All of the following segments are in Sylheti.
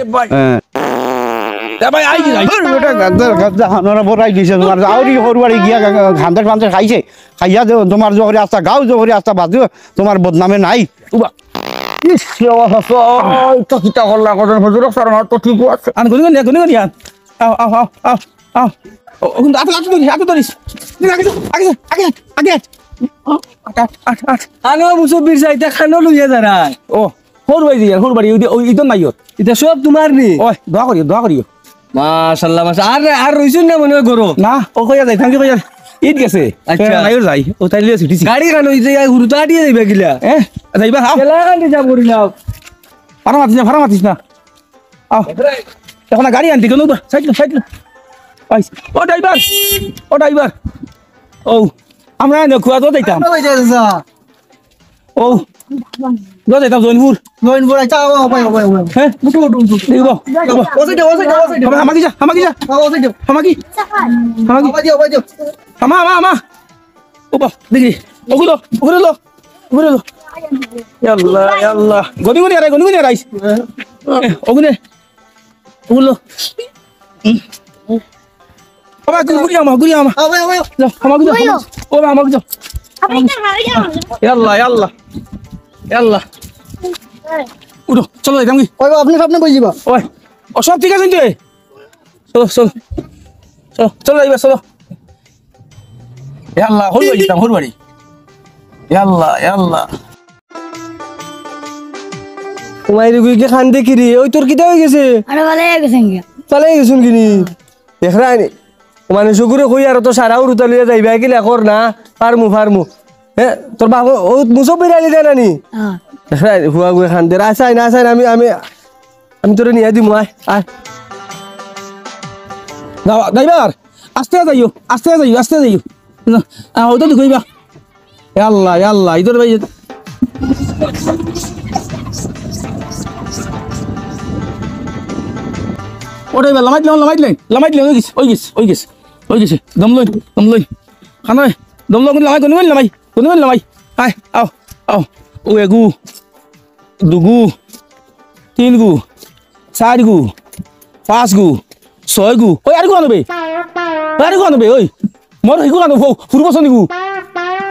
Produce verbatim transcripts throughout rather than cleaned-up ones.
এ ভাই, আই কি যাই? আরে বেটা, গাদ্দা, গাদ্দা, হানোরা বড়াই দিছে তোমার। আউরি হরবাড়ি গিয়া গা-, গা-, খান্দার ফান্দার খাইছে। খাইয়া দে, তোমার জহরে আস্তা গাও, জহরে আস্তা বাজু, তোমার বদনামে নাই। উবা। ইস, রে বাবা, ওই তো কিতা করলা, কজন হুজুর, স্যার, আমার তো ঠিক আছে। আন, গনি, গনি, গনি, গনি, আন। আও, আও, আও, আও, আও। ও, ও, কিন্তু আতে, আতে ধরিস, আতে ধরিস। আগে যা, আগে যা, আগে যা, আগে যা। ও, আট, আট, আট, আট। আনো, মুসব্বির সাহেব, ইটা খানো লইয়া দাঁড়ায়। ও, হরবাড়ি দিয়া, হরবাড়ি, ওই, ওই, ইদর নাই ওর। ইটা সব তোমার নি? ওই, দোয়া করিও, দোয়া করিও। মাশাআল্লাহ, মাশাআল্লাহ। আর, আর রইছইন না মনে হয় ঘরো? না, ও কইয়া যাই, থাকি কইয়া। ইদ গেছে। আচ্ছা। এ, নাইও যাই, ও তাইলে ছুটিছি। গাড়ি খানো, ইতে যাই, হুরুতা আটিয়া যাইবা কিলা? এ, যাইবা, আও। কেলা খান রিজার্ভ করি নাও। ফারা মাতিস না, ফারা মাতিস না। আও। এখন গাড়ি আনতে কেন? সাইড লো, সাইড লো। আইস। ও ড্রাইভার, ও ড্রাইভার। ও, আমরা এনে খুয়া তো যাইতাম। আমরা যাইতাম, স্যার। ও, তো যাইতাম জৈনপুর। জৈনপুর, আচ্ছা, ও, ও, ভাই, ও, ভাই, ও, ভাই। হ্যাঁ? উঠো, উঠো, উঠো, উঠো। দেখবো, দেখবো। ও সাইডে, ও সাইডে, ও সাইডে। হামা, হামাকি যা, হামাকি যা। ও, ও সাইডে। হামাকি। হামাকি। হামা দিও, হামা দিও। হামা, হামা, হামা। ও বাহ, দেখি। ওগুলো, ওগুলো লো। ওগুলো লো। ইয়া আল্লাহ, ইয়া আল্লাহ। গনি গনি আরে, গনি গনি আরে। এ, ওগুলো। ওগুলো। বাবা, ঘুরি আমা, ঘুরি আমা। ও ভাই, ও ভাই। যাও, আমা ঘুরি যাও। ও ভাই, আমা ঘুরি যাও। আপনি তো ভালো যাও। ইয়া আল্লাহ, ইয়া আল্লাহ। ইয়া আল্লাহ। উঠো, চলো, যাইতাম কি? ওই বাবা, আপনি সামনে বই যাবা। ওই, ও সব ঠিক আছে তো? চলো, চলো। চলো, চলো, যাইবা, চলো। ইয়া আল্লাহ, হরবাড়ি যাইতাম, হরবাড়ি। ইয়া আল্লাহ, ইয়া আল্লাহ। তোমার এগুই কি খান দেখি রে? ওই তোর কিতা হয়ে গেছে? আরে, ভালো হয়ে গেছেন গিয়া। ভালো হয়ে গেছেন কিনি? দেখরায় নি? মানুষ ওগুরে কই আর তো সারা উরুতা লইয়া যাইবা, কিলা কর না? ফার্মু, ফার্মু। হ্যাঁ, তোর বাবা, ও মুসব্বির আলী দেয় না নি? হ্যাঁ। দেখরায়, হুয়া গুয়ে খান দে। আয়, আয় না, আয় না, আমি, আমি, আমি তোরে নিয়া দিমু, আয়, আয়। যাও, যাইবার। আস্তে যাইও, আস্তে যাইও, আস্তে যাইও। না, আ, ওটা তো কইবা। এ আল্লাহ, এ আল্লাহ, ইদর ভাই। ওটাই বা, লামাইত লে, লামাইত লে, লামাইত লে, ওই গেছে, ওই গেছে, ওই গেছে, ওই গেছে। দম লই, দম লই। খানো, দম লই, লামাই, কোন লামাই, কোন লামাই। আয়, আও, আও। ও এগু। দুগু, তিনগু, চাইরগু, পাঁচগু, ছয়গু। ওই আরগু আনবে। আরগু আনবে, ওই। মোর হিগু আনবে, হো, ফুরবো সনিগু।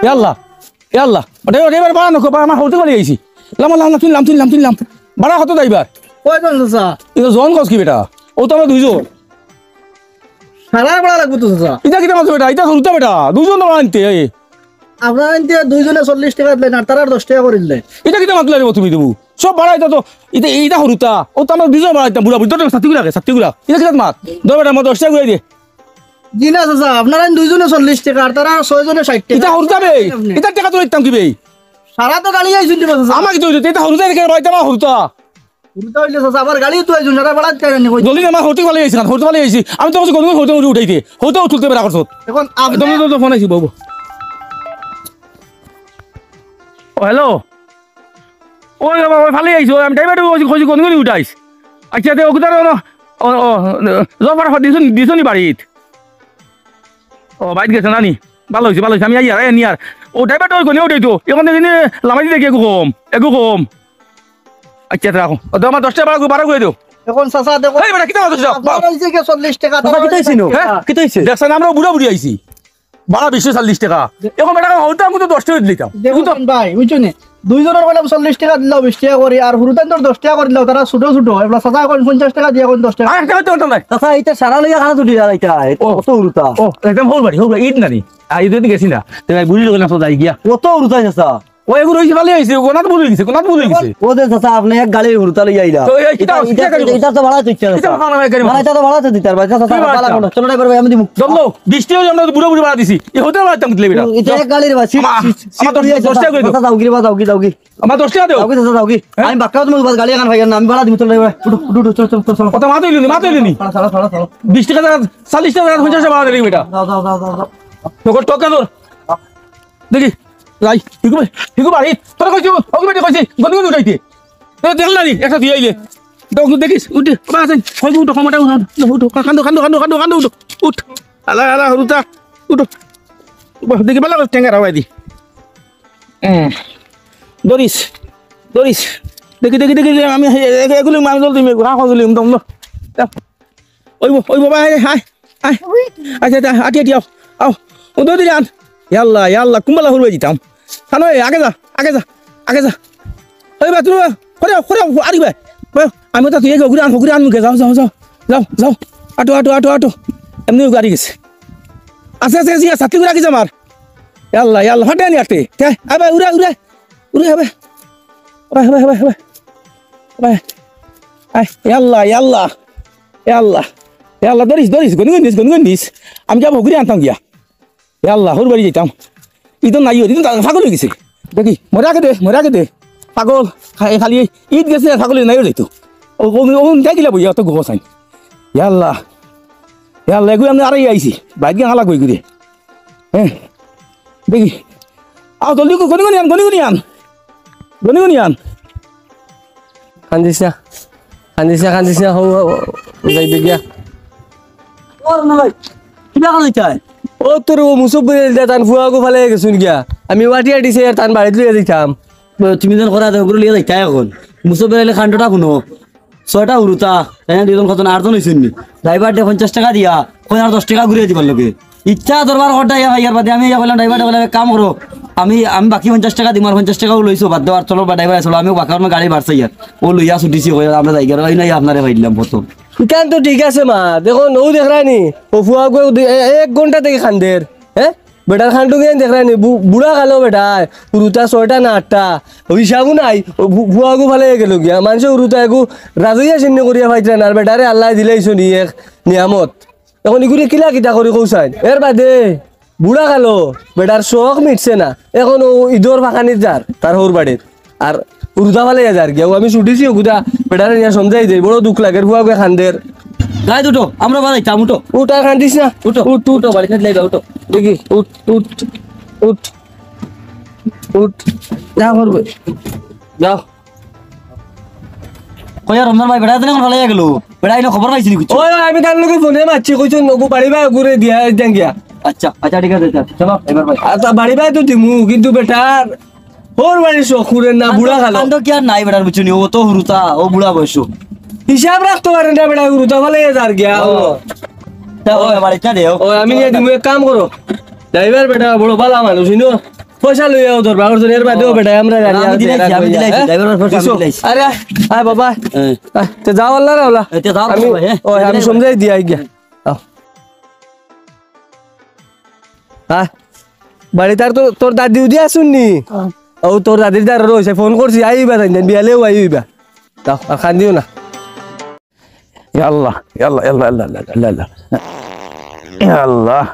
এ আল্লাহ, এ আল্লাহ। ওটা, ওটা এবার বাড়া নকো, বাড়া আমার হরুতা ফালি আইছি। লামা, লামা, তুললাম, তুললাম, তুললাম। বাড়া কত যাইবার? কয়জন চাচা? ইটা জন কস কি বেটা? ও তো আমরা দুইজন। সারা বাড়া লাগবো তো চাচা। ইটা কিতা মাতলে বেটা? ইটা হরুতা বেটা। দুইজন তো আনতে, এই। আপনারা আনতে দুইজনে চল্লিশ টেকা দিলেন আর তারা দশ টেকা করে দিলেন। ইটা কিতা মাতলে রে তুমি দেবু? সব বাড়া ইতা তো, ইতা, ইতা হরুতা। ও তো আমরা দুইজন বাড়া ইতা বুড়া বুড়ি। তোর সাথী গুলা, সাথী গুলা। ইটা কিতা মাত? ধর বেটা, আমার দশ টেকা ঘুরাই দে। জি না চাচা, আপনারা দুইজনে চল্লিশ টেকা আর তারা ছয়জনে ষাট টেকা। ইটা হরুতা বে। আপনি। ইটা টেকা তো ইতাম কি বে? সারা তো গাড়ি আইছুন দিবা চাচা। আমার কি তো ইটা হরুতা দেখে বাড়িতে আমার হরুতা। হুরুতা অইলে চাচা, আবার গাড়ি তো আইছুন, সারা বাড়া কেন নি কই? জলদি আমার হরুতা ফালি আইছি, হরুতা ফালি আইছি। আমি তো কইছি কোন হরুতা উঠাইতে, হরুতা তুলতে বেড়া করছত। এখন আপনি দম, দম, দম, ফোন আইছি, বাবু। ও, হ্যালো। ওই বাবা, ওই ফালি আইছো, আমি ড্রাইভার কইছি, কইছি কোন উঠাইস। আচ্ছা, দে, ওগুতার ও, ও, ও, জফার দিছনি, দিছনি বাড়িত। ও, বাইত গেছে না নি? ভালা অইছে, ভালা অইছে। আমি আইয়ার, আইয়ার নিয়ার। ও, ড্রাইভারটা ওই কোনে উঠাইতো? এখন দেখি নি, লামাই দিতে কি একু কম? একু কম। আচ্ছা, রাখো। ও, তো আমার দশ টেকা বাড়া, বাড়া করে দেও। এখন চাচা দেখো। এই বেটা, কিতা মাতছ? আপনার অইছে কি চল্লিশ টেকা, চাচা, তারা কিতা অইছে নি? ষাট টেকা। হ্যাঁ? কিতা অইছে? দেখছেন, আমরা বুড়া বুড়ি আইছি। বাড়া বিশ চল্লিশ টেকা। এখন বেটা, হইতো আমি তো দশ টেকা দিতাম। দেখুন ভাই, বুঝছো নি? দুইজনের কইলাম চল্লিশ টেকা দিলাও, বিশ টেকা করি, আর হুরুতাইন্তর দশ টেকা করি দিলাও, তারা ছোট ছোট। এবার চাচা এখন পঞ্চাশ টেকা দিয়া এখন দশ টেকা। আর একটা কথা নাই। চাচা, ইটা সারা লইয়া খানা ছুটি যায় ইটা, ও। কত হুরুতা। ও, একদম হল বাড়ি, হল বাড়ি, ইট নানি। আর ইট দিন গেছি না। তো ভাই, বুড়ি লোক না, সব যাই গিয়া। কত হুরুতা চাচা। ও, এগু রইছে, ভালো হইছে, কোনাত ভুল হইছে, কোনাত ভুল হইছে। ও যে চাচা, আপনি এক গাড়ি হুরুতা লইয়া আইলা। তো এই কিতা ইটা, হইছে, ইটা, কিতা করিব? ইটা তো ভাড়া দিতে না, কিতা চাচা। ভাড়া নাই, গাড়ি ভাড়া, ইটা তো ভাড়া তো দিতে পারবা, চাচা, কি ভাড়া ভাড়া দিতে? কোনটা? চলো, ড্রাইভার ভাই, আমি দিমু। দম দাও, বিশ টেকা আমরা বুড়া বুড়ি ভাড়া দিছি। এই হোটেল ভাড়া দিতাম কিতা বেটা? ইটা এক গাড়ির ভাড়া, সিট, আমার, সিট, আমার সিট দশ, লইয়া দশ টেকা চাচা, করে দাও। চাচা, যাও গি রে বা, যাও গি, যাও গি। আমার দশ টেকা দেও। যাও গি চাচা, যাও গি। হ্যাঁ? আমি বাক্কা তুমি বাস গাড়ি এখন পাইয়া না, আমি ভাড়া দিমু, চলো ড্রাইভার ভাই। উঠো, উঠো, উঠো, চলো, চলো, চলো। কথা মাথায় লইনি, মাথায় লইনি। ছাড়ো, ছাড়ো, ছাড়ো, ছাড়ো। বিশ টেকা, চল্লিশ টেকা, পঞ্চাশ টেকা ভাড়া দিলি বেটা। যাও, যাও, যাও, যাও, যাও। তোকে টোকা দৌড়। দেখি, যাই, হিগু ভাই, হিগু ভাই, তোরা কইছি, ওকে বেটি কইছি, গনি গনি উঠাইতে। তোরা দেখল না নি, একটা দিয়ে আইলে। দেখ, দেখিস, উঠে, বাবা আছেন, কই উঠো, কমাটা উঠো, উঠো, কান্দো, কান্দো, কান্দো, কান্দো, কান্দো, উঠো, উঠ। আলা, আলা, হুরুতা, উঠো। বাহ, দেখি, বেলা টেঙ্গা রাওয়াই দি। হুম। দরিস, দরিস, দেখি, দেখি, দেখি, দেখি, আমি এ-, এ-, এগুলি আমি জলদি, আমি এগুলি, হ্যাঁ, এগুলি, দম, দম। ওই বা-, ওই বাবা, আয়, আয়, আয়। আচ্ছা, আচ্ছা, আটি, আটি, আও, আও। ও, দৌড়ি যান। ইয়াল্লা, ইয়াল্লা, কুম্বালা হুরবে দিতাম। হ্যালো, এ, আগে যা, আগে যা, আগে যা। ওই বা, তুমি বা, করে, করে, আরে বা। বা, আমি তো তুই এগো, ঘুরে আন, ঘুরে আন, মুখে, যাও, যাও, যাও, যাও, যাও। আটো, আটো, আটো, আটো। এমনি গাড়ি গেছে। আস্তে, আস্তে, আস্তে, ছাতি করে রাখিস আমার। ইয়াল্লা, ইয়াল্লা, ফাটে আনি আটে। কে? আবে, উড়ে, উড়ে। উড়ে, আবে। আবে, আবে, আবে, আবে। আবে। আয়, ইয়াল্লা, ইয়াল্লা। ইয়াল্লা। ইয়াল্লা, ধরিস, ধরিস, গনি গনিস, গনি গনিস। আমি যাবো, ঘুরে আনতাম গিয়া। ইয়াল্লা, হুর বাড়ি যাইতাম। ইদো নাই, ইদো তা-, পাগল হয়ে গেছে। দেখি, মরে আগে দে, মরে আগে দে। পাগল, খা-, খালি ঈদ গেছে, পাগল নাই যাইতো। ও, ও, ও, যাই গিলা বইয়া, অত গোস আইন। ইয়াল্লা। ইয়াল্লা, এগুলো আমি আড়াই আইছি। বাইক গিয়ে হালা কই ঘুরে। হ্যাঁ। দেখি। আও, জলদি কর, গনি গনি আন, গনি গনি আন। গনি গনি আন। কান্দিস না। কান্দিস না, কান্দিস না, হো, হো, হো, যাই দে গিয়া। ও, না ভাই, কিবা কান্দিস চাই? ও, তোর ও মুসব্বির এলদা তান ফুয়াগু ফালাই গেছুন গিয়া। আমি ওয়াটি আটি সে আর তান বাড়িত লইয়া যাইতাম। ও, তুমি যেন করা দেও, ওগুলো লইয়া যাইতাই এখন। মুসব্বির এলে কাণ্ডটা শুনো। ছয়টা হুরুতা, তাই না? দুইজন কত না, আটজন হইছইন নি? ড্রাইভার দে পঞ্চাশ টেকা দিয়া, কয় আর দশ টেকা ঘুরিয়ে দিবার লগে। ইচ্ছা দরবার করতে ইয়া ভাই, ইয়ার বাদে আমি ইয়া কইলাম, ড্রাইভার বলে, "এক কাম করো, আমি, আমি বাকি পঞ্চাশ টেকা দিমু, আর পঞ্চাশ টেকাও লইছো, বাদ দেও, আর চলো বা ড্রাইভার চলো, আমিও বাকি আমার গাড়ি বাড়ছে ইয়ার।" ও লইয়া ছুটিছি, কইয়া আমরা যাই গেল, এই নাই আপনারে পাইলাম প্রথম। ইখান তো ঠিক আছে মা, দেখো নৌ দেখরায় নি, ও ফুয়া গো দু-, এ-, এক ঘন্টা থেকে কান্দের, হ্যাঁ? বেটার কাণ্ড গিয়ান দেখরায় নি, বু-, বুড়া কালো বেটায়, হুরুতা ছয়টা না আটটা, ও হিসাবও নাই, ও ফু-, ফুয়াগু ফালাই গেল গিয়া, মানুষে হুরুতা এগু রাজইয়া সিন্নি করিয়া পাইতরা না, আর বেটারে আল্লায় দিলাইছো নি এক নিয়ামত। এখন ইগুরে কিলা কিতা করি কৌছাইন? এর বাদে বুড়া কালো, বেটার শখ মিটছে না। এখন ও ইদর ফাঁকানিত যার, তার হউর বাড়িত। আর হুরুতা ফালাইয়া যার গিয়া। ও আমি ছুটিছি, ওগুদা বেটারে নিয়া সমঝাই দেই। বড় দুখ লাগের, ফুয়াগুয়ে কান্দের। গায়ে দুটো, আমরা বাড়াইতাম, উঠো। উঠ, আর কান্দিস না। উঠো, উঠ, উঠ। উঠো, বাড়ি খাইতে লাইবা, উঠো। দেখি, উঠ, উঠ, উঠ, উঠ। যা করবে। যাও। কইয়া রমজান ভাই, বেটা এতদিন এখন ফালাইয়া গেল। বেটা এনে খবর পাইছি নি কিছু? ওই, ওই, আমি তার লগে ফোনে মাতছি, কইছইন, "ওগু বাড়ি বায় ঘুরে দিয়া যান গিয়া।" আচ্ছা, আচ্ছা, ঠিক আছে, আচ্ছা। চলো, এবার ভাই। আচ্ছা, বাড়ি বায় তো দিমু, কিন্তু বেটার হউর বাড়ির শখ ফুরের না, বুড়া কালো। কাণ্ড কি আর নাই বেটার, বুঝছো নি? ও তো হুরুতা, ও বুড়া বয়স। হিসাব রাখতে পারে না বেটা, হুরুতা ফালাইয়া যার গিয়া। ও। তা ও বাড়িত না দেও। ও, আমি নিয়া দিমু, এক কাম করো। ড্রাইভার বেটা বড় ভালা মানুষ, ইনো। পয়সা লইয়া ও দরবার করছইন, এর বাদেও বেটা আমরা গাড়ি আমি আর দিলাইছি, আমি দিলাইছি, হ্যাঁ? ড্রাইভারর পয়সা আমি দিছো? দিলাইছি। আরে, আয় বাবা। হ্যাঁ। আয়, তে যাও আল্লাহ রে আল্লাহ। এ, তে যাও আমি, বাবা, হ্যাঁ। ওই, আমি দিলাইছি। সমঝাই দিয়া আই গিয়া। আও। আয়। বাড়িত আর তোর, তোর দাদি উদি আছইন নি? হ্যাঁ। ও তোর দাদির দ্বারা রইছে, ফোন করছি, আইবা তাই না, বিয়ালেও আইবা। যাও, আর কান্দিও না। ইয়া আল্লাহ, ইয়া আল্লাহ, ইয়া আল্লাহ, ইয়া আল্লাহ, ইয়া আল্লাহ। ইয়া আল্লাহ।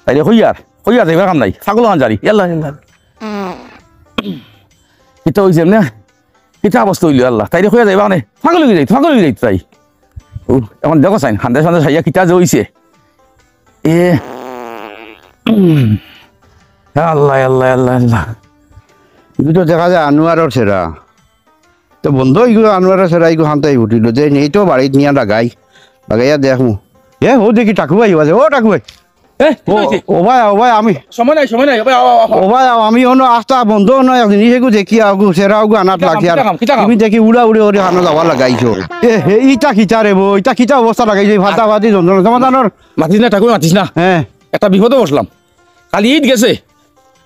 তাইলে কইয়ার, কইয়ার যাইবার কাম নাই। ছাগল আন জারি। ইয়া আল্লাহ, ইয়া আল্লাহ। কিতা অইছে এমনে? কিতা অবস্থা অইলো আল্লাহ? তাইরে কইয়া যাইবা কানে? ছাগল অই যাইতো, ছাগল অই যাইতো তাই। ও, এখন দেখো চাইন, হান্দেশ হান্দেশ আইয়া কিতা যে অইছে। এ, ইয়া আল্লাহ, ইয়া আল্লাহ, ইয়া আল্লাহ, ইয়া আল্লাহ। ইগু তো দেখা যায় আনোয়ারর ছেড়া। তো বন্ধ ইগু আনোয়ারর ছেড়া ইগু হান্তাই উঠিল যে নেই তো বাড়িত নিয়া লাগাই। লাগাইয়া দেখমু। এ, ও দেখি টাকু ভাই, ও আছে, ও টাকু ভাই। এ, কিতা ও, অইছে? ও ভাই, ও ভাই, আমি সময় নাই, সময় নাই। ও ভাই, আও, আও, আও। ও ভাই, আও, আমি অনো আস্তা বন্ধ অনো এক জিনিস এগু দেখি, আগু ছেড়া ওগু আনাত কিতা কাম, লাগছে আর কিতা কাম, কিতা কাম? তুমি দেখি উড়া উড়ি ওরে হানো যাওয়া লাগাইছো। এ, হে, ইটা কিতা রে বো? ইটা কিতা অবস্থা লাগাইছো? এই ফাটা ফাটি যন্ত্রণা, সমাধানর। মাতিস না, ঠাকুর, মাতিস না। হ্যাঁ। একটা বিপদে বসলাম। খালি ঈদ গেছে,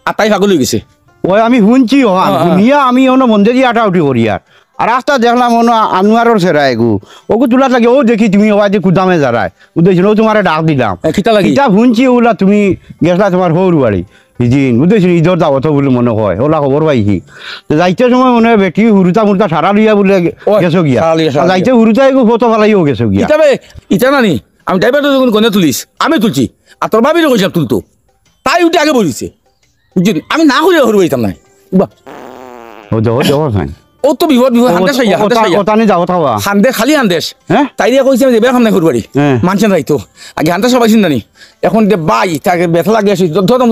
আর তাই পাগল অই গেছে। ওই আমি হুনছি ওহান, হ্যাঁ, হ্যাঁ। হুনিয়া আমি অনো বন্ধে দিয়া আটাউটি করি আর। আর আস্তা দেখলাম অনো আনোয়ারর ছেড়া এগু। ওগু তুলাত লাগে, ও দেখি তুমি ওবায়দি কুদামে যারায়। উদ্দেশ্য ও তোমারে ডাক দিলাম। এ, কিতা লাগি? কিতা হুনছি ওলা তুমি গেছলা তোমার হউর বাড়ি। ইদিন, উদ্দেশ্য ইদর দাওয়াত বুলি মনো কয়। ওলা খবর পাইছি। তো যাইতে সময় মনো কয় বেটি হুরুতা মুরুতা সারা লইয়া বুলে গে-, ওই, গেছো গিয়া। সারা লইয়া, সারা আর যাইতে লইয়া। হুরুতা এগু ফটো ফালাইও গেছো গিয়া। কিতা বে? ইতা নানি? আমি ড্রাইভার তো যখন গনে তুলিস, আমি তুলছি। আর তোর ভাবিরে কইছিলাম তুলতো। তাই উঠে আগে বলিছে। বুঝলি? আমি না করিয়া হরু হইতাম না। বাহ। ও দেখো, দেখো, ভাই। ও তো বিপদ, বিপদ, ও, হান্দেশ আইয়া, ও, হান্দেশ তা-, আইয়া। ও তানি যাও, থাওয়া। হান্দেশ, খালি হান্দেশ। হ্যাঁ? তাইরে কইছিলাম যে বেখাম নাই হরু বাড়ি। হ্যাঁ। মানছেন রাইতো। আগে হান্দেশ সবাই চিন্তা নি। এখন দে ভাই, তাকে ব্যথা লাগে, আসি, ধ-, ধ-, ধ-,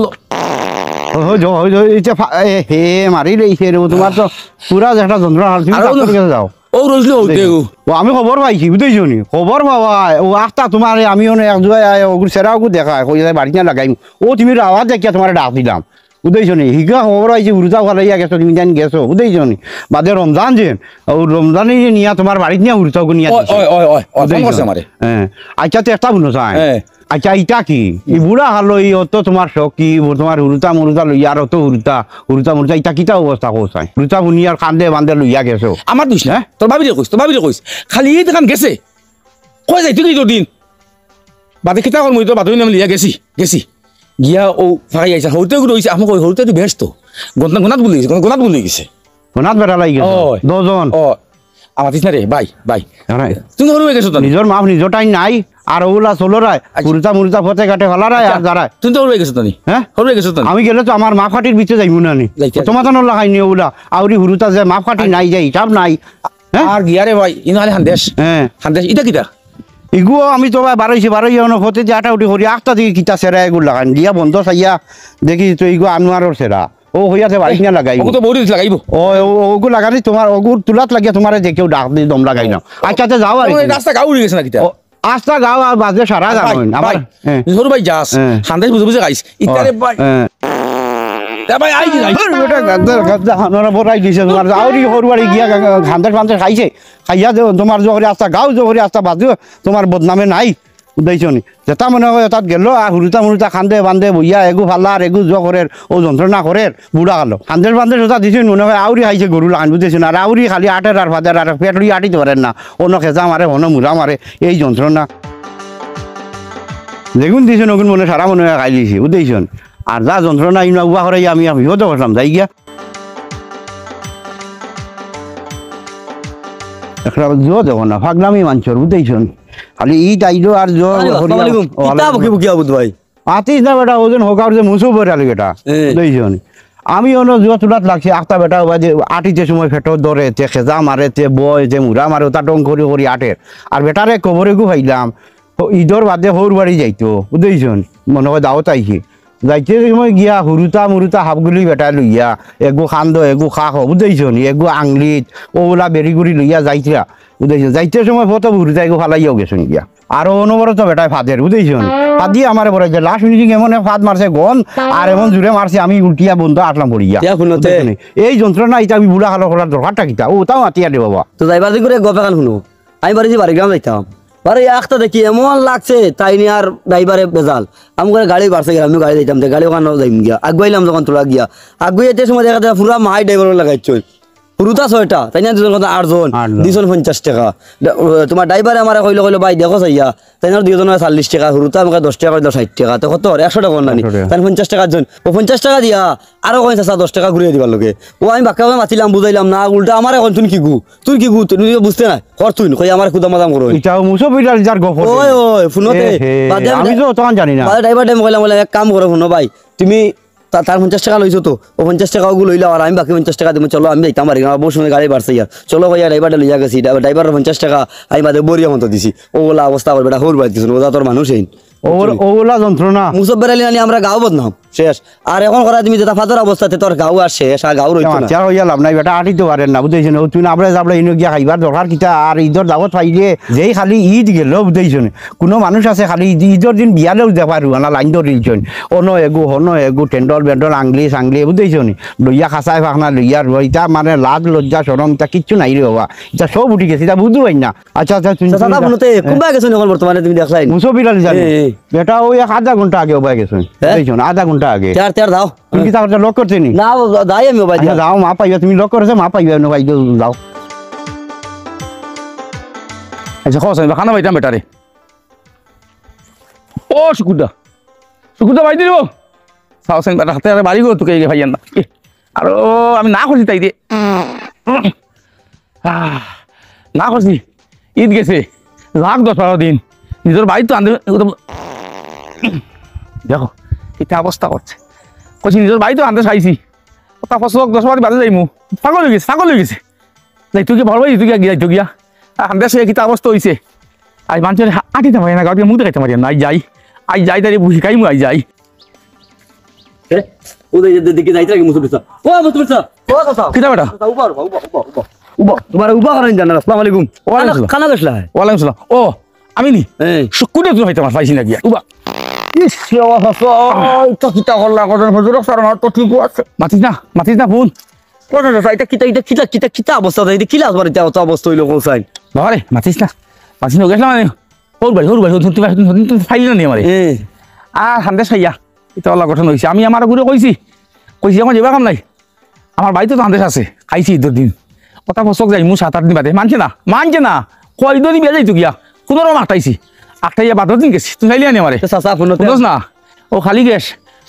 ও, ও, ও, ইটা ফা-, এ, হে, মারি লইছে রে, ও তোমার তো পুরা যে একটা যন্ত্রণা হাল, তুমি আর ও ডাক্তার কাছে যাও। ও রইজলো হতে দেখি। ও। ও, আমি খবর পাইছি, বুঝছো নি? খবর পাওয়ায়, ও আস্তা তোমারে, আমি অনো এক দুয়ায় আয়, ওগুর ছেড়া ওগু দেখায়, কই যায় বাড়িত না লাগাইমু। ও, তুমি আওয়াজ দেখিয়া তোমারে ডাক দিলাম। বুঝাইছো নি? হিগা খবর আইছে, হুরুতা ফালাইয়া গেছো, তুমি জানি গেছো, বুঝাইছো নি? বাদে রমজান যে, ও রমজানে যে নিয়া তুমার বাড়িত নিয়া হুরুতা ওগু নিয়া ওই, দিছে। ওই, ওই, ওই, ওই, ফোন বুঝাইছো? করছে আমারে। হ্যাঁ। আচ্ছা, তো একটা বুনো চাই। হ্যাঁ। আচ্ছা, ইটা কি? ই বুড়া হালো, ই অত তুমার শখ কি? ও তুমার হুরুতা মুরুতা লইয়া আর অত হুরুতা, হুরুতা মুরুতা, ইটা কিতা অবস্থা কও চাই? হুরুতা বুনি আর কান্দে বান্দে লইয়া গেছো। আমার দোষ না। হ্যাঁ? তোর ভাবিরে কইস, তোর ভাবিরে কইস। খালি এই দেখান গেছে। কই যাই তুই তো দিন? বাদে কিতা করমু, তো বাদে আমি লিয়া গেছি, গেছি। গিয়া ও ফাঁকাই আইছে, হউতে গুরু হইছে, আমি কই, হউতে তো বেশ তো। গন্তা-, গনাত ভুলে গেছে, গনাত ভুলে গেছে। গনাত বেটা লাগি গেছে। ওই। দুইজন। ও, আমার তিস না রে, ভাই, ভাই। আরে। তুমি তো হরু হয়ে গেছো তো। নিজর মাফ নিজর টাইম নাই, আর ওগুলা চলো রায়, আচ্ছা। হুরুতা মুরুতা পথে ঘাটে ফালা রায়, আচ্ছা। আর দাঁড়ায়। তুমি তো হরু হয়ে গেছো তো নি? হ্যাঁ? হরু হয়ে গেছো তো নি? আমি গেলে তো আমার মাফ কাঠির ভিতরে যাইমু না নি। যাইতে তোমার তো নল্লা খাইনি ওগুলা, আউরি হুরুতা যে মাফ কাঠি আচ্ছা। নাই, যে হিসাব নাই। হ্যাঁ? আর গিয়া রে ভাই, ইনো খালি হান্দেশ। হ্যাঁ। হান্দেশ, ইটা কিতা? ইগু আমি তো ভাই বারইছি, বারই অনো ফতে যে আটা উঠি করি, আখতা দেখি কিতা সেরা এগুর লাগান। দিয়া বন্ধ চাইয়া দেখি তো ইগু আনোয়ারর সেরা। ও হইয়াছে বাড়িত না লাগাইবো। ওগু তো বউরি লাগাইবো। ও, ও, ওগু লাগানি তোমার, ওগুর তুলাত লাগিয়া তোমারে যে কেউ ডাক দি দম লাগাই না। আচ্ছা, তে যাও আর ও, কি। এই রাস্তা গাউ উড়ি গেছে না কিতা? ও, আস্তা গাও আর বাজে সারা ভাই, জানো না। ভাই, আমার, হ্যাঁ। সরু ভাই যাস, হ্যাঁ। হান্দেশ বুঝে বুঝে খাইস। ইতারে হ্যাঁ, ভাই। হ্যাঁ। এ ভাই, আই কি, আই? আরে বেটা, গাদ্দার, গাদ্দার, আপনারা বড়াই দিছে তোমার। আউরি হরুয়ারি গিয়া গা-, গা-, হান্দেশ ফান্দেশ খাইছে। খাইয়া দে, তোমার জোহরে আস্তা গাও, জোহরে আস্তা বাজে, তোমার বদনামে নাই। বুঝাইছো নি? যেটা মনে হয় তাত গেল, আর হুরুতা মুরুতা খান্দে বান্দে বইয়া, এগু ফালা আর এগু জো করের, ও যন্ত্রণা করের, বুড়া গেল। হান্দেশ ফান্দেশ ওটা দিছইন মনে হয়, আউরি খাইছে গরু লাগান, বুঝাইছো না? আর আউরি খালি আটের আর ফাদের আর পেট লইয়া আটিতে পারেন না। অন্য খেজা মারে, হনো মুরা মারে, এই যন্ত্রণা। যেগুন দিছইন, ওগুন মনে সারা মনে হয় খাই দিছি, বুঝাইছো নি? আর যা যন্ত্রণা ইমরা উবা করাই আমি, আমি বিপদে বসলাম, যাই গিয়া। একটা জো দেখো না, ফাগলামি মানছর, বুঝাইছো নি? খালি ইদ আইলো আর জো আরে, হরিয়া-, আসসালামু আলাইকুম। ও, কিতা আলাইকুম। বকি বকি আবুদ ভাই? আতিস না বেটা, ওজন হোক আর যে মুসুফ বেটা লি বেটা। এ। বুঝাইছো নি? আমি অনো জো তুলাত লাগছি, আখতা বেটা ওবা যে আটিতে সময় ফেটো ধরে, তে খেজা মারে, তে বয়, তে মুরা মারে, ওটা ডং করি করি আটের। আর বেটারে কবরে গু পাইলাম, তো ইদর বাদে হৌর বাড়ি যাইতো, বুঝাইছো নি? মনে হয় দাওত আইছে। যাইতে সময় গিয়া হুরুতা মুরুতা হাফগুলি বেটা লইয়া, এগু খান্দো, এগু খাখো, বুঝাইছো নি? এগু আংলিত, ওলা বেড়ি গুড়ি লইয়া যাইতরা, বুঝাইছো? যাইতে সময় ফটো হুরুতা এগু ফালাইয়াও গেছইন গিয়া। আর অনবরত বেটায় ফাদের, বুঝাইছো নি? ফাদি আমারে বড় যে লাশ উনি এমন এক ফাদ মারছে গন, আর এমন জুরে মারছে আমি উল্টিয়া বন্ধ আসলাম পড়িয়া। ইয়া হুনো তে। বুঝাইছো নি? এই যন্ত্রণা ইটা আমি বুড়া কালো করার দরকারটা কিতা? ও তাও আতিয়া দে বাবা। তো যাইবার দিন করে গপ এখান হুনো। আমি বাড়ি বাড়ি গ্রাম যাইতাম। আরে আখতা দেখি এমন লাগছে, তাই নিয়া আর ড্রাইভারে বেজাল। আমি করে গাড়ি বাড়ছে গেলাম, আমি গাড়ি যাইতাম, তে গাড়ি ওখানে যাইম গিয়া। আগুয়াইলাম যখন তোলা গিয়া। আগুয়াইতে সময় দেখা যায় পুরা মাই ড্রাইভার লাগাইছে। হুরুতা ছয়টা, তাই না দুজন কত আটজন, আটজন। দুজন পঞ্চাশ টাকা। ডা-, ও, তোমার ড্রাইভারে আমারে কইলো, কইলো, "ভাই, দেখো চাইয়া।" তাই না দুইজন চল্লিশ টাকা, হুরুতা আমাকে দশ টাকা কইলো, ষাট টাকা। তো কত অর? একশো টাকা অর না নি? একশো টাকা। তাই পঞ্চাশ টাকার জন। ও পঞ্চাশ টাকা দিয়া আরো কইন, "চাচা, দশ টাকা ঘুরিয়ে দিবার লগে।" ও আমি বাক্কা ভাবে মাতিলাম, বুঝাইলাম না, উল্টা আমারে কইন, "তুই কি গু? তুই কি গু? তুই বুঝতে না? কর তুই।" কই আমার খুদা মাদাম করো। ইটাও মুসো বিড়াল যার গপ অরে। ওই, ওই, হুনো তে। এ হে, বাদে আমি আমি তো তখন জানি না। বাদে ড্রাইভার টাইম কইলাম, বলে, "এক কাম করো, হুনো ভাই, তুমি তা-, তার পঞ্চাশ টাকা লইছো তো, ও পঞ্চাশ টাকা ওগু লইলাও, আর আমি বাকি পঞ্চাশ টাকা দিমু, চলো আমি যাইতাম পারি, আমার বউর সময় গাড়ি বাড়ছে ইয়ার, চলো কইয়া ড্রাইভারটা লইয়া গেছি, ড্রাইভারর পঞ্চাশ টাকা আমি বাদে বরিয়া মতো দিছি, ও ওলা অবস্থা করবে, এটা হৌর বাড়ি দিছো, ও জাতর মানুষ এইন। ওর-, ওলা যন্ত্রণা। মুসব্বের আলী নানি আমরা গাঁও বদনাম, শেষ। আর এখন করা তুমি যেটা ফাদর অবস্থাতে তোর গাঁও আর শেষ, আর গাঁও রইতো না। চার হইয়া লাভ নাই, বেটা আটিতে পারেন না, বুঝাইছো নি? ও তুই না, আমরা যাবলা ইনো গিয়া খাইবার দরকার কিতা, আর ইদর দাওত পাইলে, যেই খালি ইদ গেল, বুঝাইছো নি? কুনু মানুষ আছে খালি ইদ-, ইদর দিন বিয়ালেও দেখা রুয়ানা লাইন ধরিলছইন। অনো এগু, হনো এগু, টেন্ডল বেন্ডল, আংলি সাংলি, বুঝাইছো নি? লইয়া খাসায় ফাখনা লইয়া রুয়া, ইতা মানে লাজ লজ্জা শরম ইতা কিচ্ছু নাই রে বাবা। ইতা সব উঠি গেছে, ইতা বুঝু পাই না। আচ্ছা, আচ্ছা, তুমি, চাচা, তুমি হুনো তে, হ্যাঁ। কুনবা গেছো নি অখন বর্তমানে তুমি দেখলায় নি? মুসো বিড়াল জানি। এ, এ। বেটা ওই এক আধা ঘন্টা আগে ওবা গেছো। হ্যাঁ? বুঝাইছো নি? আধা ঘন্টা আগে। তেয়ার, তেয়ার দাও। তুমি কিতা করতে লক করতে নি? না, ও, যাই আমি ওবা আচ্ছা, দিয়া। যাও, মা পাইবা, তুমি লক করছো, মা পাইবা, নো ভাই, যাও। আচ্ছা, খোঁজ আমি খানা পাইতাম বেটারে। ও, শুকুরদা। শুকুরদা, ভাই দিল। সাহস আমি বেটা হাতে হাতে বাড়ি গো, তোকে এই ভাইয়ার না। এ, আরো আমি না করছি তাই দে। আহ, না করছি। ইদ গেছে। লাখ দশ বারো দিন। নিজর বাড়ি তো আনতে, দেখো, কিতা অবস্থা করছে। কইছি, নিজর বাড়ি তো আনতে চাইছি। ওটা কত লোক দশ বারো বাদে যাইমু। পাগল হয়ে গেছে, পাগল হয়ে গেছে। যাই তুই কি ভালো ভাই, তুই কি গিয়া, তুই গিয়া? আর হান্দাস হয়ে কিতা অবস্থা হইছে? আজ মানুষের আটিতে পারি না, গাঁও থেকে মুখ দেখাইতে পারি না। আজ যাই, আজ যাই, তাই শিখাইমু, আজ যাই। এ, ও দে, দে, দেখি যাইতে লাগে মুসুফ ইসলাম। ও মুসুফ ইসলাম। ও চাচা। কিতা বেটা? চাচা, উবা, উবা, উবা, উবা, উবা। উবা। তোমার উবা করেন জানার। আসসালামু আলাইকুম। ওয়ালাইকুম আসসালাম। খানা, খানা গেছলা? ওয়ালাইকুম আসসালাম। ও, আমি নি? এই। শুকুরে তুই হইতে আমার পাইছি না গিয়া। উবা। ইস, রে বাবা, চাচা, ইটা কিতা করলা? কজন হুজুর, স্যার, আমার তো ঠিক আছে। মাতিস না, মাতিস না, ফোন। কজন চাচা, ইটা কিতা, ইটা কিতা, কিতা, কিতা অবস্থা? ইটা কিলা আবার ইটা অত অবস্থা অইলো, কইছাইন? বাবা রে, মাতিস না, মাতিস না, গেছলাম মানে, হউর বাড়ি, হউর বাড়ি, হউর, তুমি, তুমি, তুমি ফাইল না নি আমারে। এ। আর হান্দেশ খাইয়া, ইটা অলা ঘটনা অইছে। আমি আমার ঘুরে কইছি, কইছি, "আমার যাইবার কাম নাই।" আমার বাড়িত তো হান্দেশ আছে, খাইছি ইদর দিন। কথা ফসক যাইমু সাত আট দিন বাদে। মানছে না, মানছে না। কয় দিন বিয়া যাইতো গিয়া, কুনু রকম আটকাইছি। আটকাইয়া বাদর দিন গেছি, তুমি চাইলে আনি আমারে। তো চাচা, ফোনতে বুঝছ না? ও খালি গ্যাস।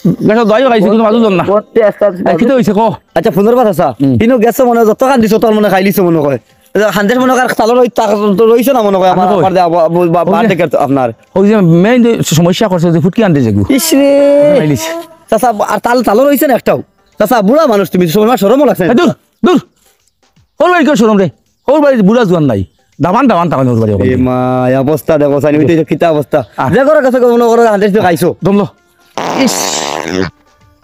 গ্যাসর দোয়াইও খাইছি, কুনু বাজু জন না। করতে আস্তে আস্তে এ, কিতা অইছে, ক? আচ্ছা, ফোনর কথা, চাচা। হুম। ইনো গেছো মনে হয়, যত কান্দিছো, তোর মনে খাইলিছো মনে হয়। এ, হান্দেশ মনে হয়, তালো রই-, তা-, তো রইছে না মনে হয়, আমার, আমার কই? আমার দে-, আব-, আব-, বা-, ওই যে বার্থডে কেক তো আপনার। ওই যে মেইন যে সমস্যা করছে, যে ফুটকি আনতে যাইগো। ইস রে। খাইলিছি। চাচা, আর তাল, তালো রইছে না একটাও। চাচা, বুড়া মানুষ তুমি, তোমার শরমও লাগছে না। এ, দূর, দূর। হউর বাড়ি কেউ শরম রে? হউর বাড়ি বুড়া জুয়ান নাই। দামান, দামান, দামান হউর বাড়ি। এ মা, এই অবস্থা দেখো, চাইন, ওই তো কিতা অবস্থা। আহ। যে ঘরো গেছো, মনে করো, হান্দেশ তো খাইছো। দমলো। ইস।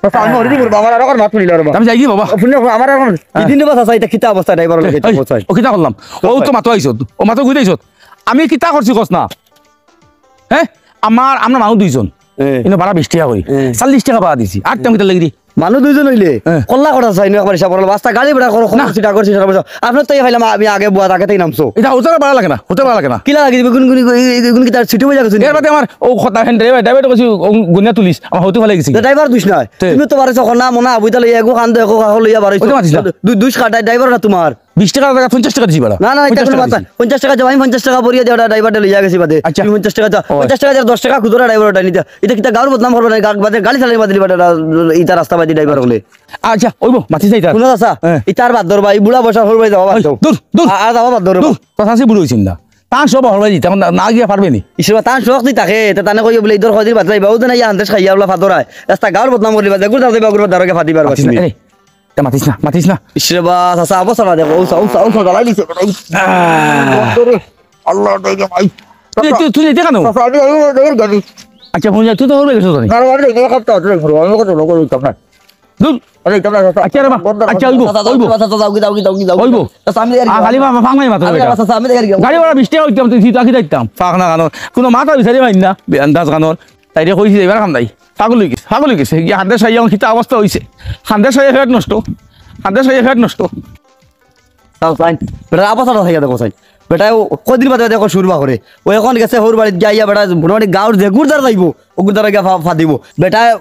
চাচা, আমি মরি দিব, বাবা, আর এখন মাত নিল রে বাবা। আমি যাই কি বাবা? শুনে, আমার এখন হ্যাঁ। ইদিন বাবা, চাচা, ইটা কিতা অবস্থা, ড্রাইভার লাগে, এই, অবস্থা। ও কিতা করলাম? ও তো মাতো আইছত, ও মাতো ঘুরে আইছত। আমি কিতা করছি কস না? হ্যাঁ? আমার, আমরা মানুষ দুইজন। হ্যাঁ। ইনো ভাড়া বিশ টেকা করি। হ্যাঁ। চল্লিশ টেকা ভাড়া দিছি। আর তেমন কিতা লাগি রে? মানুষ দুইজন অইলে হ্যাঁ। কল্লা করা চাই না, একবার হিসাব করলে। বাস্তা গাড়ি ভাড়া করো, না। খরচ ইটা করছি, সারা বছর। আপনার তো এই ফাইলাম, আমি আগে বুয়া, তাকে তাই নামছো। ইটা হোটেল ভাড়া লাগে না, হোটেল ভাড়া লাগে না। কিলা লাগি দিবে? কোন, কোন, কোন, কোন, কোন কিতা সিটি পয়সা গেছে? এর বাদে আমার ও কথা, হ্যাঁ, ড্রাইভার, ড্রাইভার কইছি, ও গুনিয়া তুলিস, আমার হতে ভালো গেছি। তো ড্রাইভার দুষ নাই। তে। তুমি তো বারোইছো, কন্যা, মনা, আবুইতা লইয়া, এগু কান্দো, এগু কাহো লইয়া বারোইছো। ওটা মাতিস না। দু-, দুষ কাটা, ড্রাইভার না তোমার। বিশ টেকা জায়গা পঞ্চাশ টেকা দিছি বাড়া। না, না, ইটা পঞ্চাশ কোনো টেকা মাত না। দিছি। পঞ্চাশ টেকা যাও, আমি পঞ্চাশ টেকা ভরিয়া দিয়া ওটা ড্রাইভারটা লইয়া গেছি বাদে। আচ্ছা। তুমি পঞ্চাশ টেকা যাও। ও। পঞ্চাশ টেকা যাও, দশ টেকা খুচরা ড্রাইভার ওটা নিতা। ইটা কিতা গাঁওর বদনাম করবা না, গা-, বাদে গালি চালাই বাদে বাদে ইটা রাস্তা বাদে ড্রাইভার হলে। আচ্ছা, ওইব, মাতিস না ইতা। শুনো চাচা, হ্যাঁ। ইতার বাদ ধরবা, এই বুড়া বয়সর হউর বাড়ি যাওয়া বাদ দেও। দূর, দূর। আ-, আর যাওয়া বাদ ধরবা। দূর, চাচা আছি বুড়া অইছি না। তার সব হউর বাড়ি দিতাম, না, না গিয়া পারবে নি। ইসবা, তার শখ দি থাকে, তে তানে কইও বলে, "ইদর কয়দিন বাদে যাইবা, ও দিন আইয়া হান্দেশ খাইয়া বলা ফাদর আয়। রাস্তা গাঁওর বদনাম করিবা, যেগুর যাও যাইবা, ওগুর দ্বারা ফাদিবার পারবে নি।" আরে, তা মাতিস না, মাতিস না। ইসরে বা, চাচা, অবস্থা না দেখো, উসা, উসা, উসা, জ্বালাই দিছে। আহ। বন্ধ রে। আল্লাহ, ওটাই রে ভাই। তুই, তুই, তুই যেতে কেন? চাচা, আমি, আমি, আমি, আমি, আচ্ছা, ফোন যা, তুই তো হউর বাড়ি গেছিস জানি। না, আমি যাই না, খাপটা আছে, আমি কথা বলতাম না। দূর। আরে, এটা না, চাচা। আচ্ছা রে বা, বন্ধ রাখো। আচ্ছা, অইব, চাচা, চাচা, অইব। চাচা, চাচা, যাও, যাও, যাও, যাও। অইব। চাচা, আমি দেখি। আ, খালি মা-, মা-, ফাং নাই মাথা আমি বেটা। চাচা, আমি দেখি। গাড়ি ভাড়া বিশ টেকা অইতাম, তুই, তুই, তুই কিতা দিতাম? ফাঁক না কানো। কোনো মাথা বিচারি পাই না, বে-, আন্দাজ কানোর। তাইরে কইছি যাইবার কাম নাই। পাগল অই গেছে, পাগল অই গেছে। গিয়া হান্দেশ আইয়া আমার কিতা অবস্থা অইছে। হান্দেশ আইয়া পেট নষ্ট। হান্দেশ আইয়া পেট নষ্ট। চাও চাইন। বেটার আবস্থাটা থাকি দেখো চাইন। বেটায় ও কয়দিন বাদে দেখো সুর বা করে। ও এখন গেছে হউর বাড়িত গিয়া আইয়া বেটা মোটামুটি গাঁওর যেগুর দ্বারা যাইবো, ওগুর দ্বারা গিয়া ফা-, ফাদিবো। বেটায়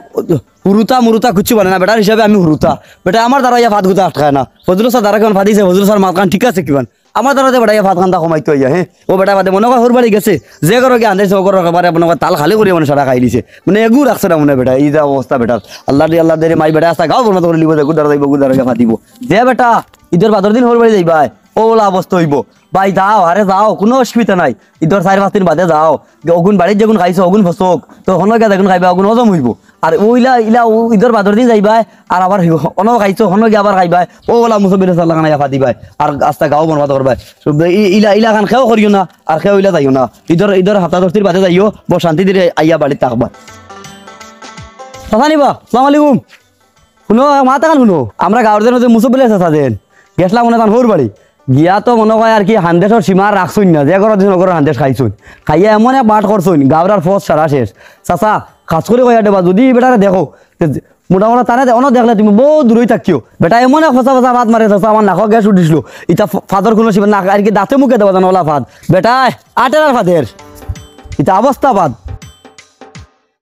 হুরুতা মুরুতা কিচ্ছু বলে না, বেটার হিসাবে আমি হুরুতা। বেটায় আমার দ্বারা ইয়া ফাদ গুতা আটকায় না। ফজলু চাচার দ্বারা কিমান ফাদিছে, ফজলু চাচার মাতখান ঠিক আছে কিমান? আমার দ্বারা যে বেটায় ইয়া ফাদ কান্দা কমাইতো আইয়া, হ্যাঁ? ও বেটা বাদে মনে কয় হউর বাড়ি গেছে, যে ঘরো গিয়া আনছে, ও ঘরো একেবারে মনে কয় তাল খালি করিয়া মানে সারা খাই দিছে। মানে এগু রাখছে না মনে হয় বেটা, এই যে অবস্থা বেটার। আল্লাহ রে, আল্লাহ রে, মাই বেটা আস্তা গাঁও বরবাদ করিলিবো, যেগুর দ্বারা যাইবো, ওগুর দ্বারা গিয়া ফাদিবো। যে বেটা ইদর বাদর দিন হউর বাড়ি যাইবায়, ও ওলা অবস্থা অইবো। ভাই যাও, আরে যাও, কুনু অসুবিধা নাই। ইদর চাইর পাঁচ দিন বাদে যাও। অগুন বাড়িত যেগুন খাইছো, অগুন ফসক। তো হনো গিয়া যেগুন খাইবা, অগুন হজম অইবো। আর ওইলা, ইলা, ও ইদর বাদর দিন যাইবায়, আর আবার হিও-, অনো খাইছো, হনো গিয়া আবার খাইবায়। ও ওলা মুসব্বির সাল্লাহ খান আইয়া ফাদিবায়। আর আস্তা গাঁও বরবাদ করবায়। শুধু ই-, ইলা, ইলা খান কেউ করিও না, আর কেউ ইলা যাইও না। ইদর, ইদর হাপ্তা দশ দিন বাদে যাইও, বড় শান্তি দিরে আইয়া বাড়িত থাকবায়। চাচা নি বা, আসসালামু আলাইকুম। হুনো, মাত খান হুনো। আমরা গাঁওর যেন যে মুসব্বির চাচা যেন, গেছলাম মনে তান হউর বাড়ি। গিয়া তো মনে কয় আর কি হান্দেশর সীমা রাখছইন না, যে ঘরো দিছইন অ ঘরর হান্দেশ খাইছইন। খাইয়া এমন এক বাট করছইন, গাঁওর আর ফস সারা শেষ। চাচা, খাছ করি কইয়া দেবা, যুদি ই বেটারে দেখো, তে মোটামুটি তারে দে-, অনো দেখলে তুমি বউত দূরই থাকিও। বেটা এমন এক ফসা ফসা ফাদ মারে চাচা, আমার নাকো গ্যাস উঠিছিল। ইতা ফ-, ফাদর কুনু সীমা না, আর কি দাঁতে মুখে দেবা জানো ওলা ফাদ। বেটায় আটের আর ফাদের। ইতা অবস্থা বাদ।